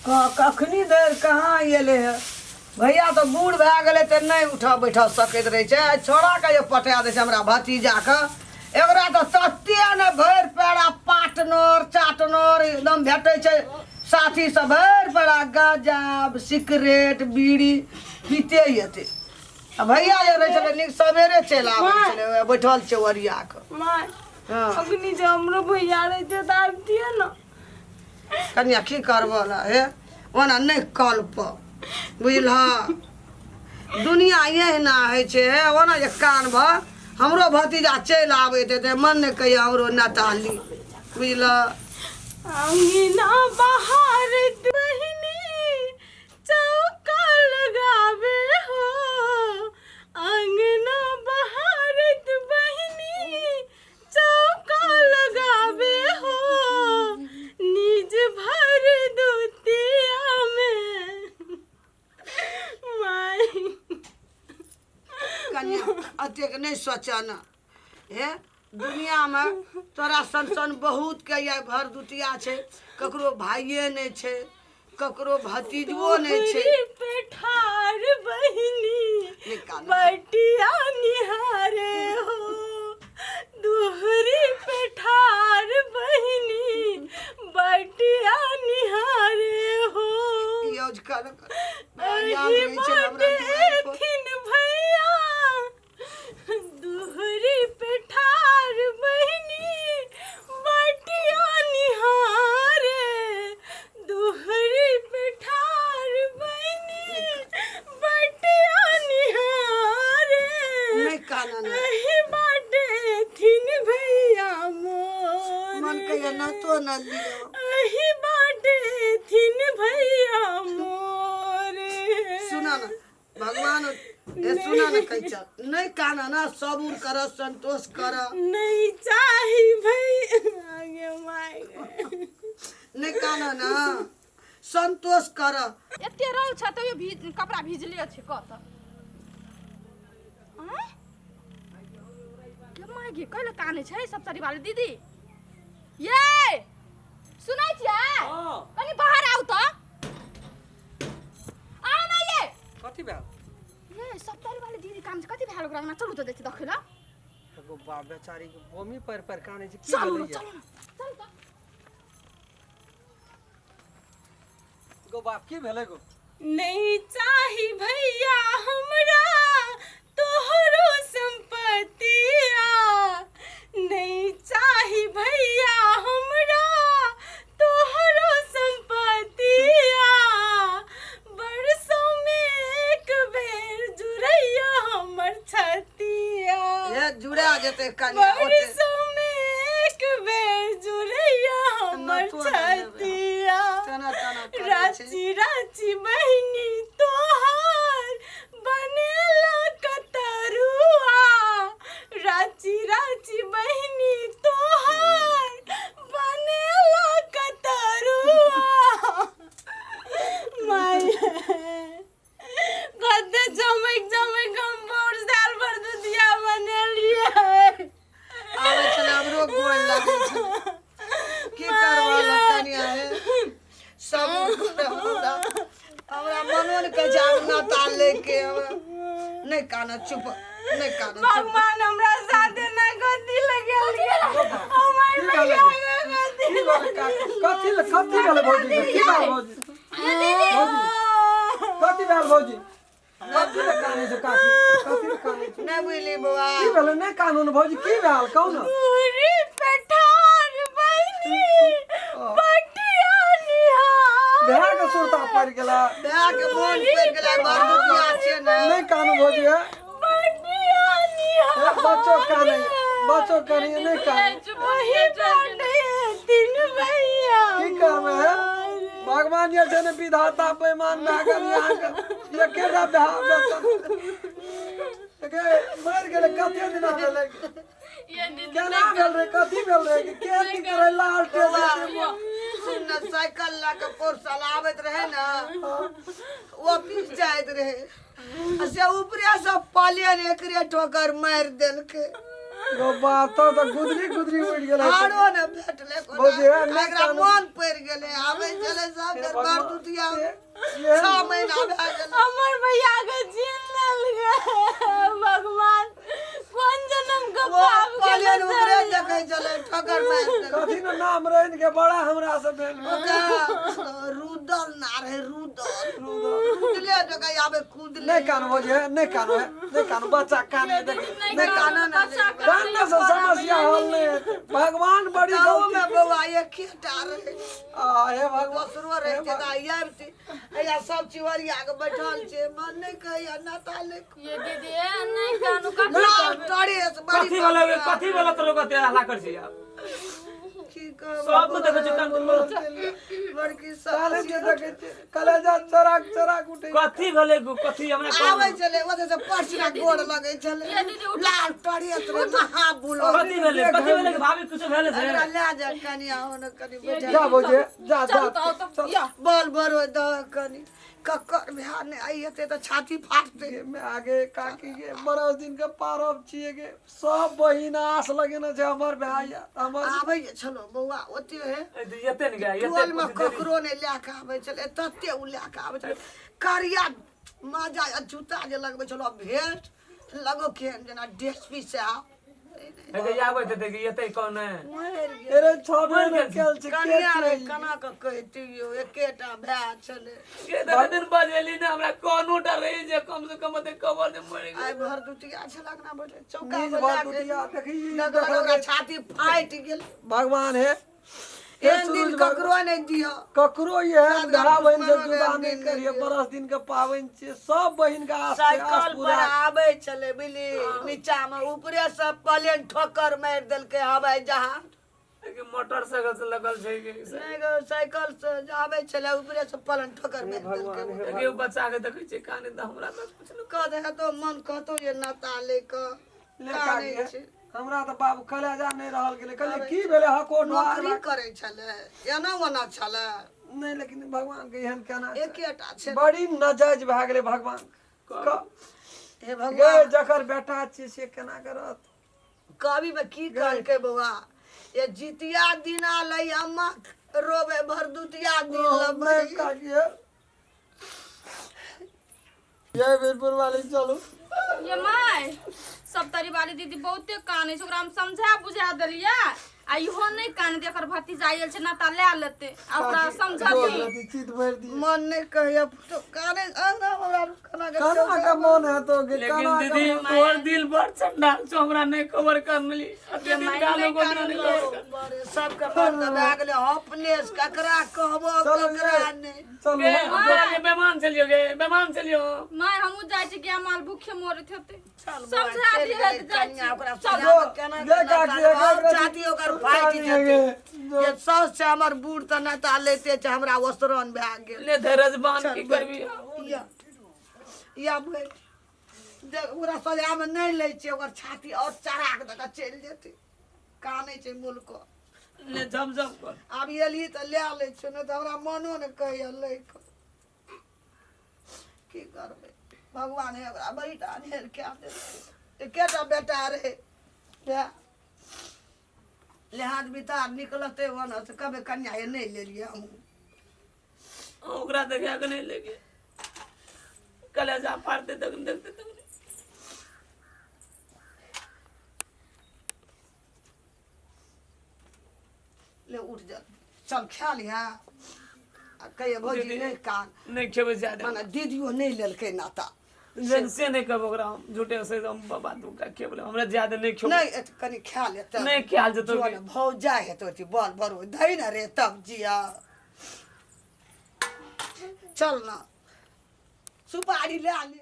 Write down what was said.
कखनी धरि कहाँ एलै हे भैया? तऽ बूढ़ भए गेलै तऽ नहि उठऽ बैठऽ सकैत रहै छै। आइ छौड़ाके जे पठा दै छै हमरा भतीजाके, एकरा तऽ तते ने भरि पेड़ा पार्टनर चाटनर एकदम भेटै छै साथी सब, भरि पेड़ा गाँजा सिगरेट बीड़ी पीते एतै। आ भैया जे रहै छलै नीक, सवेरे चलि आबै छलै, बैठल छै ओरिया कऽ। माय। हँ। अखनी जे हमरो भैया रहिते तऽ आबितियै ने। कनिया, की करबह ने हे, ओना नहि कल्प बुझलह, दुनिया एहिना होइ छै हे। ओना जे कान भऽ हमरो भतीजा चलि आबैत हेतै, मन नहि कहिया हमरो नताली, बुझलह। अंगना बहारत बहिनी चौका लगावे हो, अंगना बहारत बहिनी चौका लगावे हो, निज भर दुतिया में माई। कनिया, अतेक नहि सोचऽ ने हे, दुनियामे तोरा सन सन बहुत के ये भर दुतिया छै, ककरो भाइये नहि छै, ककरो भतीजो नहि छै। दूरी पे ठार बहिनी निकाल। बटिया निहारे हो, दूरी पे ठार बहिनी बटिया निहारे हो। यूज कर कर एही याद रहै छै हमरा बाटे दुआरि पर। एथिन भैया, दुहरी पे ठार बहिनी बटिया निहारे, दुहरी पे ठार बहिनी बटिया निहारे। नहि कानऽ ने। एही बाटे एथिन भैया मोर, मन कहिया न तो न लियो। एही बाटे एथिन भैया मोर। सुना न भगवान ए, सुना न, कहै छ नहि कान न, सबुर कर, संतोष कर। नहीं चाही भई आगे माय। नहि कान न, संतोष कर। एते रौद छै तैयो भीज कपड़ा भीजले छै कत। आँय गे माय गे, कैले कानै छै सप्तरी वाली दीदी? ये सुनै छियै? हँ। कनि बाहर आउ तऽ, आउ ने ये। कथी भेल? ये सप्तरी वाली दीदी काम छै, कथी भेल ओकरा अंगना? चलू तऽ जाइ छी देखै लए। एगो बा बेचारी के बोमी पर पर कानै छै, की चलू ने। भेलैया? चलू ने, चलू तऽ। गो बाप, की भेलै गो? नहीं चाही भैया हमरा तोहरो संपत्तिया, नहीं चाही भैया हमरा तोहरो संपत्तिया, बरसों में एक बेर जुड़ैया हमर छतिया। हे, जुड़ा जेतै कनिया ओते। बरसों में एक बेर जुड़ैया हमर नथुआ ने लेबै। छतिया। तना तना करै छै। राची राची बहिनी तोहार बनेला कतरुआ, राची राची बहिनी तोहार बनेला कतरुआ। माय, कते चमक चमक हम बोर साल भर दुधिया बनेलियै। आबै छलै, हमरो गोर लागै छलै। की करबऽ लग कनिया हे, सब हमरा हमरा मनो ने कहै छै आब नाता लेके हमरा। नहि कानऽ, चुप, नहि कानऽ, चुप। भगवान हमरा साथे ना गति लगेल हमर की भैया भेलै? के गति। की भेलै काकी? कथी ले, कथी भेलै भौजी के? की भेल भौजी? भौजी, कथी भेल भौजी? कथी ले कानै छै काकी? कथी ले कानै छै? नहि बुझली बौआ। की भेलै? नहि कानू ने भौजी, की भेल कहू ने। दूरी पे ठार बहिनी बटिया निहार। भए के सुरता पड़ि गेला। भाय के मोन पड़ि गेलै, बड़ दुखिया छै ने। नहि कानू भौजी हे। बटिया निहार। हे, बच्चो कानै, बच्चो कानै, नहि कानू। वही बाटे दिन भैया। की करबै हे, भगवान जे छै ने विधाता बेईमान भए गेल। अहाँके एकेटा भए बेटा एके मरि गेलै, कते दिना भेलै, केना भेल रे, कथी भेल रे, के की करै लाल टेस? सुन ने, साइकिल लए कऽ पोर साल आबैत रहै ने, ऑफिस जाइत रहै, आ से ऊपरे से प्लेन एकरे ठोकर मारि देलकै। गो बाप तो तऽ गुदरी गुदरी उड़ि गेल हेतै। आरो ने भेटलै कोनो। भौजी, हे, नहि एकरा कानू। मोन पड़ि गेलै आबै छलै सब हे बेर भगवान, भरदुतिया हे- 6 महीना भए गेलै। हमर भैया के छीन लेलकै भगवान, कोन जन्म के ओ पाप पलेन केने उकरे छलियै? देखै छलै, ठोकर मारि देलकै। कथी ने नाम रहै के बड़ा हमरा से भेल। ओकरा रुदल ना रहे, रुदल रुदले जगह आबै कूदले। नहि कानू भौजी, हे, नहि कानू, हे, नहि कानू, बच्चा काने देखी। नहि कानू, कानू, बच्चा कानने से समस्या हल नहि हेतै। भगवान बड़ी ताहू गलती में बौआ एकेटा रहे। आ हे भगवान, दोसरो रहै छै तऽ आबिते हैया सब चिवरिया के बैठल छै, मन नहि कहैया नाता ले। ये दीदी, ए, नहि कानू, कथी लाल टरेस बड़ी। कथी वाला कथी वाला तोरो कते हल्ला कर छी आब? की कहब, सब ने देखै छी कान बड़की काले सब जे देखै छियै कलेजा चराक चराक उठै। कथी भेलै गो? कथी हमरा कहू। आबै छलै ओतऽ से पछिना गोड़ लगै छलै, ये दीदी, उठ। लाल टरेस रे महाबुल। कथी भेलै, कथी भेलै भाभी? कुछो भेलै से? एकरा लए जा कनि, आहो ने कनि बैठा। जा भौजी, जा जा। चलू तऽ आओ तऽ या। बल बरो दह कनि, ककर भए नहि आइ हेतै तऽ छाती फाटतै। गे मैं आगे काकी के बरस दिन के पारब छियै गे, सब बहिन आस लगेने छै हमर भाय हमर। आबै जे छलो बौआ ओते हे एते ने गया एते टोलमे ककरो नहि लए कऽ आबै छलै तते ओ लए कऽ आबै छलै। करिया माजा आ जूता जे लगबै छलो, भेंट लगो केहन जेना डेस्पी साहब। हे आबै तऽ देखी एते कोन है। मरि गेल। अरे छबे ने केल छै के कनिया रे छै? केना कऽ कहितियौ, एकेटा भाय छलै। के तऽ दिन बजेली ने, हमरा कोनो डर रही जे कम से कम ओते कबर जे मरि गेल। आइ भरदुतिया छलक ना, बैठे चौका नीज पर लए भरदुतिया के देखी देखलक ओकरा छाती फाटि गेल। भगवान हे हे एहन दिन सूरज भगवान, ककरो नहि दिअ, ककरो एहन भाय बहिन से दुश्मनो जुदा एहन नहि दिन करिए। नहि। बरस दिन के पाबनि छियै, सब बहिन के आस छै, आस साइकिल पर पूरा आबै छलै बिली नीचा मे, ऊपरे से प्लेन ठोकर मारि देलकै हवाई जहाज। मोटरसाइकिल से लगल छै कि नहि गो, साइकिल से जे आबै छलै ऊपरे से प्लेन ठोकर मारि देलकै। देखियौ बच्चा के देखै छियै काने तऽ हमरा तऽ कुछ नहि कह दे हेतो मन कहतो जे नाता ले कऽ ले कानै काकी, छै। हमरा तऽ बाबू कलेजा नहि रहल गेलै, कहलियै की भेलै हको नौकरी करै छलै, एना ओना छलै। नहि, लेकिन भगवान के एहन केना छै? एकेटा छै। बड़ी नजायज भए गेलै भगवान हे गे भगवान, जकर बेटा छियै से केना करत? कवि में की कहलकै बौआ, ये जितिया दिना लै अम्मा रोबे, भरदुतिया दिन लबै। नहि काकी, हे ये वीरपुर वाली चलू। ये my, सब तरी वाली दीदी बहुते कानै छै, ओकरा हम समझा बुझा देलियै आ इहो नहि कानै, एकर भतीजा आयल छै, नाता लए लेतै आ ओकरा समझबी। चित भरि दिए। मन नहि कहैया तो काने आना हमरा केना के केना के मन हेतो गे? लेकिन केना के दीदी, तोहर दिल बड़ चंडाल छौ, हमरा नहि खबर करली अते दिन गालो को नहीं खबर कर। बड़े सबके मन तऽ भए गेलै हॉपलेस, ककरा कहबो चलू ककरा ये नहि। चलू। गे हम तोरा के बेमान चलियो गे, बेमान चलियो। My, हमहूँ जाइ छी, गाय माल भूखे मरैत हेतै। चल बौआ, समझा चलि दिहे गेलै तऽ जाइ कनिया, छी। ओकरा चल। समझाबऽ केना गे केना काकी, करबै? एक रति छाती ओकर फाटि गे, जेतै। जो। जे साउस छै हमर बूढ़ तऽ नाता लैते छै, हमरा ओसरन भए गेल। ले धैरज बान की करबी? या या बैठ देख, ओकरा सजामे नहि लै छियै, ओकर छाती आओर चढ़ा कऽ दऽ कऽ चलि जेतै। कानै छै मुल्को। ले झम झम कर। आब एलही तऽ लए लै छियौ, नहि तऽ हमरा मनो नहि कहैया लै कऽ। की करबै भगवान हे, ओकरा बड़ी टा अनहेर कए देलकै। एकेटा बेटा रहै, वएह लिहाज बितार निकलतै ओना से कभी कन्या हे नहि लेलियै हमहूँ। ओकरा देखा के नहीं लेके कलेजा फाड़ते तक देखते तक। ले उठ जा, चल खा लिहा आ कहिए भौजी। दीदी। नहि कान। नहीं खेबै ज्यादा। मने दीदियो नहि लेलकै नाता। से नहीं कहब ओकरा, हम झूठे से हम बाबा दुका खेबले, हमरा ज्यादा नहीं खेबै। नहि कनि खा ले तऽ। नहीं ख्याल जेतो। जो ने भौजा हेतो अथी बल बरो दही ने रे तब जिया। चल ना, सुपारी ले ले।